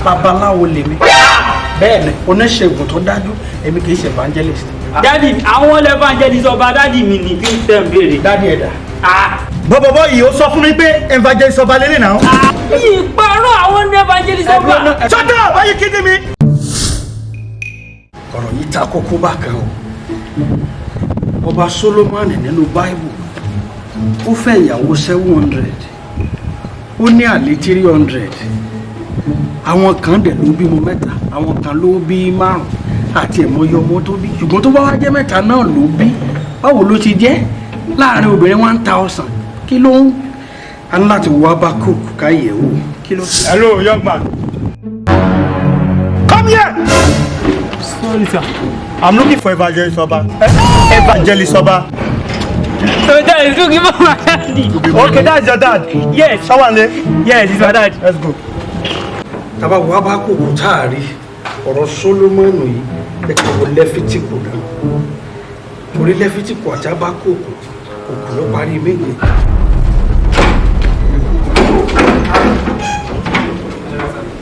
Babaláwo lèmi. Bẹ́ẹ̀ ni, oníṣègùn tó dájú, èmi kì í ṣe evangelist. Daddy, àwọn evangelist Ọba daddy mi ni kí n tẹ̀ ń béèrè. Daddy ẹ̀dá. Bọ́bọ̀bọ́ yìí, ó sọ fún mi pé evangelist Ọba lélẹ̀ náà. Ìparọ́, àwọn evangelist Ọba. Shut up! Are you kidding me? Ọ̀rọ̀ yìí ta kókó bákan o. Ọba Solomoni nínú Báíbù, ó fẹ́ ìyàwó 700, ó ní àlè 300. Àwọn kan dẹ̀ ló bímọ mẹ́ta, àwọn kan ló bí márùn àti ẹ̀mọye ọmọ tó bí. Ṣùgbọ́n tó bá wá jẹ́ mẹ́ta náà ló bí, báwo ló ti jẹ́ láàrin obìnrin 1000? Kí ló ń a ní láti wá Habakkuk ká yẹ̀ wò kí ló. Hello, young man. Come here! Sorry, sir. I'm looking for Evangelist Oba. Evangelist Oba. So that is looking for my daddy. Okay, that's your dad. Yes. Ṣáwánlé. Yes, it's my dad. Let's go. Tàbá wo Habakkuk tá a rí ọ̀rọ̀ Sólómọ́nù yìí, ẹ kò wo Lẹ́fítíkù náà, torí Lẹ́fítíkù àti Habakkuk, òkú ló parí méje.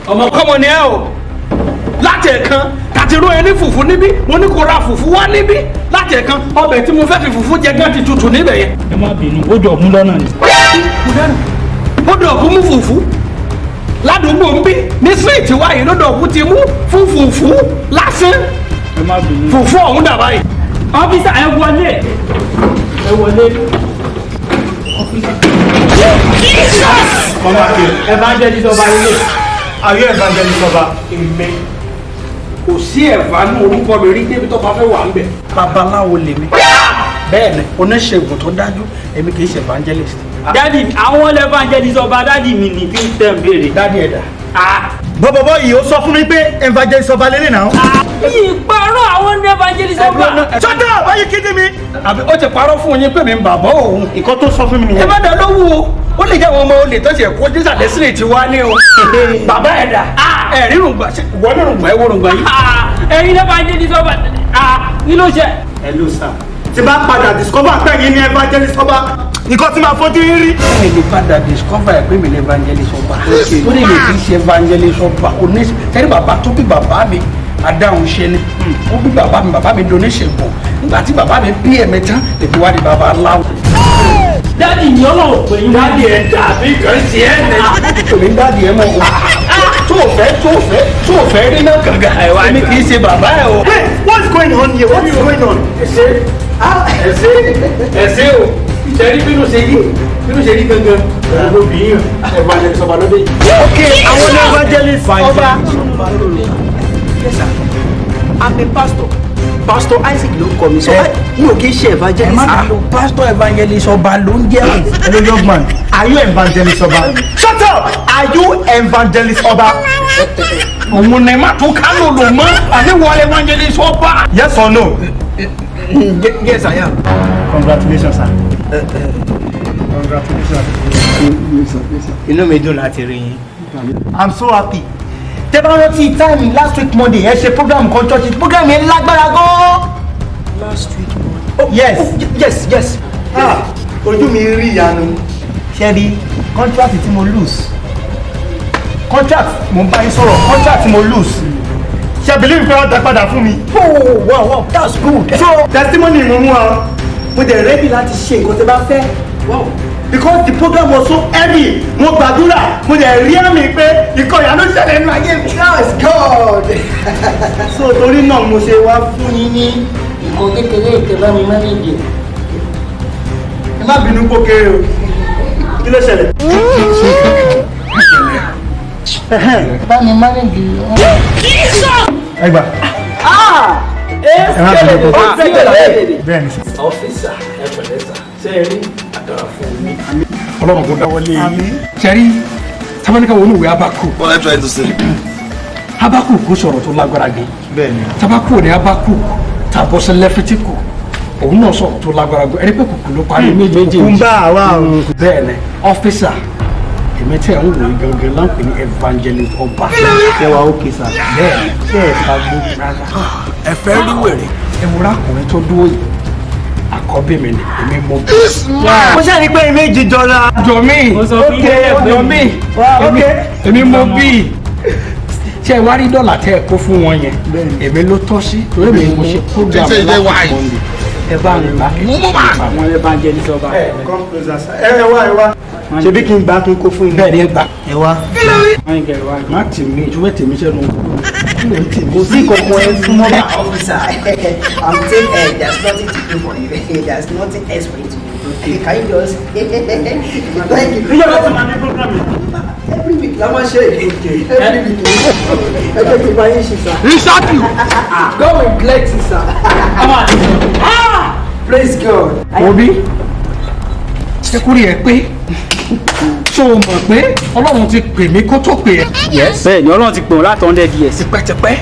Ọmọkọ́mọ ni ẹ o. Láti ẹ̀kan tàti ró ẹni fùfú níbí, mo ní kó ra fùfú wá níbí láti ẹ̀kan. Ọbẹ̀ tí mo fẹ́ fi fùfú jẹ gan ti tutù níbẹ̀ yẹn. Ẹ má bínú, ó jọ mú lọ́nà ni. Ó dọ̀kú mú fùfú ládùúgbò ń bí ní street wa yìí, ló dọ̀kú ti mú fún fùfú lásán. Ẹ má bínú. Fùfú ọ̀hún dà báyìí. Officer, ẹ wọlé. Ẹ wọlé. Come back here. Evangelist Ọba ilé. Are you Evangelist Oba? Èmi kò sí ẹ̀fà ní orúkọ mi rí débi tó bá fẹ́ wà ń bẹ̀. Babaláwo lèmi. Bẹ́ẹ̀ ni, oníṣègùn tó dájú, èmi kì í ṣe evangelist. Daddy, àwọn evangelist Ọba daddy mi ni kí n tẹ̀ ń béèrè. Daddy ẹ̀dá. Bọ́bọ̀bọ́ yìí, ó sọ fún mi pé Evangelist Ọba lélẹ̀ náà. Ìparọ́, àwọn evangelist Ọba. Shut up! Are you kidding me? Àbí ó ti parọ́ fún yín pé mi ń bàbá òun? Nǹkan tó sọ fún mi Ẹ nìyẹn. má dá lówó o, ó lè jẹ́ àwọn ọmọ olè tó ṣe kó jísàlẹ̀ sílẹ̀ tí wá ní o. Bàbá ẹ̀dá, ẹ̀ rírùngbà wọ́n nírùngbà, ẹ̀ wọ́rùngbà yìí. Ẹ̀yin evangelist Ọba, kí ló ṣe? Hello, sir. Tí bá padà discover pé ẹ̀yin ní Evangelist Ọba, nǹkan tí màá fojú yín rí. Ẹ lè padà discover ẹ pé mi ní evangelist Ọba. Ó lè lè fi ṣe evangelist Ọba oníṣẹ́ tẹ́lẹ̀. Bàbá tó bí bàbá mi, adáhùn ṣe ni. Ó bí bàbá mi, bàbá mi doníṣègùn. Nígbà tí bàbá mi bí ẹ̀mí tán, lèmi wá di bàbá aláwọ̀. Daddy ni ọlọ́run pè yín. Daddy ẹ̀ dàbí kan ṣe é ní. Èmi ń daddy ẹ̀ mọ̀ o. Tó o fẹ́ rí náà gàgà, èmi kì í ṣe bàbá ẹ̀ o. Hey, what's going on here? What's going on? Ẹ ṣe, ẹ ṣe, ẹ ṣe o. Ṣe rí bínú ṣe yí, bínú ṣe rí gangan. Olóbìnrin evangelist Ọba lóde yìí. Okay, àwọn ní Evangelist Ọba. Yes, sir. I'm a pastor. Pastor Isaac ló kọ mi. So mi ò kí ń ṣe Ẹ evangelist. má dàlú, pastor evangelist Ọba ló ń jẹ́ o. Hello, young man. Are you Evangelist Ọba? Shut up! Are you Evangelist Ọba? Òun ni, má tún kánò lò mọ́, àní wọlé evangelist Ọba. Yes or no? Yes, I am. Congratulations, sir. Congratulations. Inú mi dùn láti rí yín. I'm so happy. Tẹ́ bá rántí time last week Monday, ẹ ṣe program kan church, program yẹn lágbára gan. Last week Monday? Oh, yes. Oh, yes. Ah, ojú mi rí ìyanu. Ṣé rí contract tí mo lose? Contract mo ń bá yín sọ̀rọ̀, contract tí mo lose. Ṣé believe pé wọ́n dá padà fún mi? Oh, wow, that's good. So testimony mo mú wa, mo dẹ̀ ready láti ṣe nǹkan tẹ́ bá fẹ́. Wow. Because the program was so heavy, mo gbàdúrà, mo dẹ̀ rí àmì pé ikọ̀ ìyanu ṣẹlẹ̀ nínú ayé mi. That's God. So torí náà mo ṣe wá fún yín ní Nǹkan kékeré ìtẹ́ bá mi manage. Ẹ má bínú kó kéré o. Kí ló ṣẹlẹ̀? Bá mi manage. Ẹ gbà. Ẹ má bínú kó kéré. Bẹ́ẹ̀ ni sir. Officer, ẹ pẹ̀lẹ́ sà. Ṣé ẹ rí àdàrà fún mi? Ọlọ́run kò dáwọ́lé. Àmín. Ṣẹ́rí tábánikà wọnú ìwé Habakkuk. What are you trying to say? Habakkuk kò sọ̀rọ̀ tó lágbára gan. Bẹ́ẹ̀ ni. Tabakú ní Habakkuk tàbọ̀sẹ̀ Lẹ́fítíkù, òun náà sọ̀rọ̀ tó lágbára gan. Ẹni pé kùkù ló parí méjèèjì. Kùkù ń bá àwa o. Bẹ́ẹ̀ ni, officer, èmi tẹ̀ ń wò ó gangan láǹpẹ̀ ní evangelist Ọba. Ṣé wàá okay, sir? Bẹ́ẹ̀ ni. Ṣé ẹ ká gbó? Rárá. Ẹ fẹ́ rí wèrè. Ẹ wúrà, ọkùnrin tó dúró yìí, àkọ́bí mi ni, èmi mo bí. Mo ṣáà ní pé méjì jọra. Jọ mí. Mo sọ fún yín tẹ́lẹ̀ pé Jọ mí. Okay. Èmi mo bí. Ṣé ẹ wá rí dọ́là tẹ́ ẹ kó fún wọn yẹn? Èmi ló tọ́ sí, torí mi mo ṣe program Ṣé ilé wa láti yìí? Monday. Ẹ bá ń gbà kẹ́. Àwọn evangelist ọba. Come closer, sir. Ẹ ẹ wá, ẹ wá. Ṣebí kí n gbà, kí n kó fún yín? Bẹ́ẹ̀ ni, ẹ gbà. Ẹ wá. Wọ́n ní kẹrẹ wá. Má tì mí, ìṣúwẹ́ tèmi sẹ́nu. Kí ló ń tì mí? Kò sí kankan, ẹ fún mọ́. Officer, I'm saying there's nothing to do for you. There's nothing else for you to do. Can you just thank you? Níjọba ti máa ní program yìí. Every week la máa ṣe. Every week. Ẹ jẹ́ kí n bá yín ṣe, sir. He shot you. God will bless you, sir. Praise God. Òbí ṣé kúrì ẹ pé ṣó o mọ̀ pé Ọlọ́run ti pè mí kó tó pè ẹ́? Bẹ́ẹ̀ ni, Ọlọ́run ti pè wọ́n láti 100 years. Tipẹ́tipẹ́.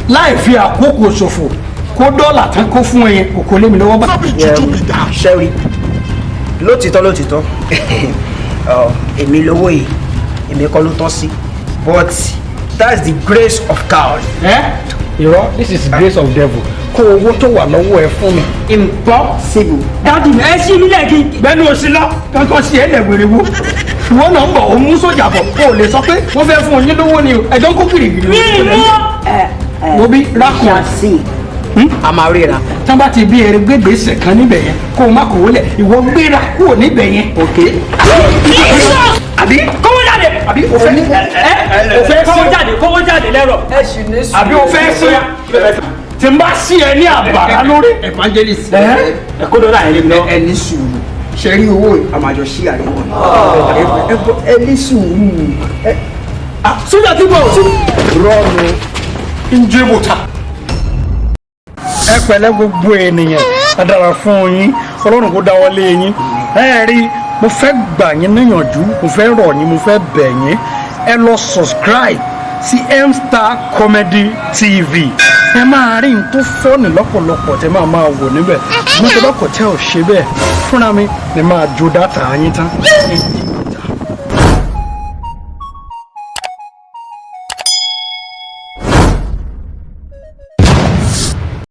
Láì fi àkókò ṣòfò, kó dọ́là tán kó fún ẹ yẹn, kò kó lé mi lọ́wọ́ bá. No be juju be that. Sherry, lótìtọ́ lótìtọ́, èmi lówó yìí, èmi kọ́ ló tọ́ sí, but that's the grace of God. Ẹ irọ́, this is grace of devil. Kó owó tó wà lọ́wọ́ ẹ fún mi. Impossible. Daddy mi, ẹ ṣí mi lẹ́ẹ̀kí. Bẹ́ẹ̀ni, o sí lọ kankan sí ẹ lẹ́wẹ̀rẹ̀ wo. Ìwọ náà ń bọ̀, òun mú sójà bọ̀, o lè sọ pé wọ́n fẹ́ fún yín lówó ni o, ẹ̀jọ̀ ń kó gìrìgìrì. Mi mú. Wo bí rákùn. Sí, a máa ríra. Tí wọ́n bá ti bí eré gbégbèsè kan níbẹ̀ yẹn, kó o má kó wọlé, ìwọ gbéra kúrò níbẹ̀ yẹn. Ok. Àbí Kówó jáde. àbí o fẹ́ ẹ o fẹ́ Kówó sí jáde, kówó jáde lẹ́rọ̀. Ẹ ṣì ní sùúrù. Àbí o fẹ́ sí tí n bá sí ẹ ní àbàrà lórí. Evangelist. Ẹ Ẹ kó dọ́là yẹn lé mi lọ. Ẹ ní sùúrù. Ṣe rí owó yìí, a máa jọ ṣí àríwọ̀ ni. Ẹ ní sùúrù. Sójà tí bọ̀ sí. Rọ́ọ̀nù. Njẹ́ mo ta. Ẹ pẹ̀lẹ́ gbogbo ènìyàn, a dára fún yín, Ọlọ́run kó dáwọ́ lé yín. Ẹ rí, mo fẹ́ gbà yín níyànjú, mo fẹ́ rọ̀ yín, mo fẹ́ bẹ̀ yín, ẹ lọ subscribe sí mstar Comedy TV. Ẹ máa rí n tó funny lọ́pọ̀lọpọ̀ tẹ máa máa wò níbẹ̀. Mo tẹ bá kọ̀ tẹ́ ò ṣe bẹ́ẹ̀ fúnra mi ni máa jó data yín tán.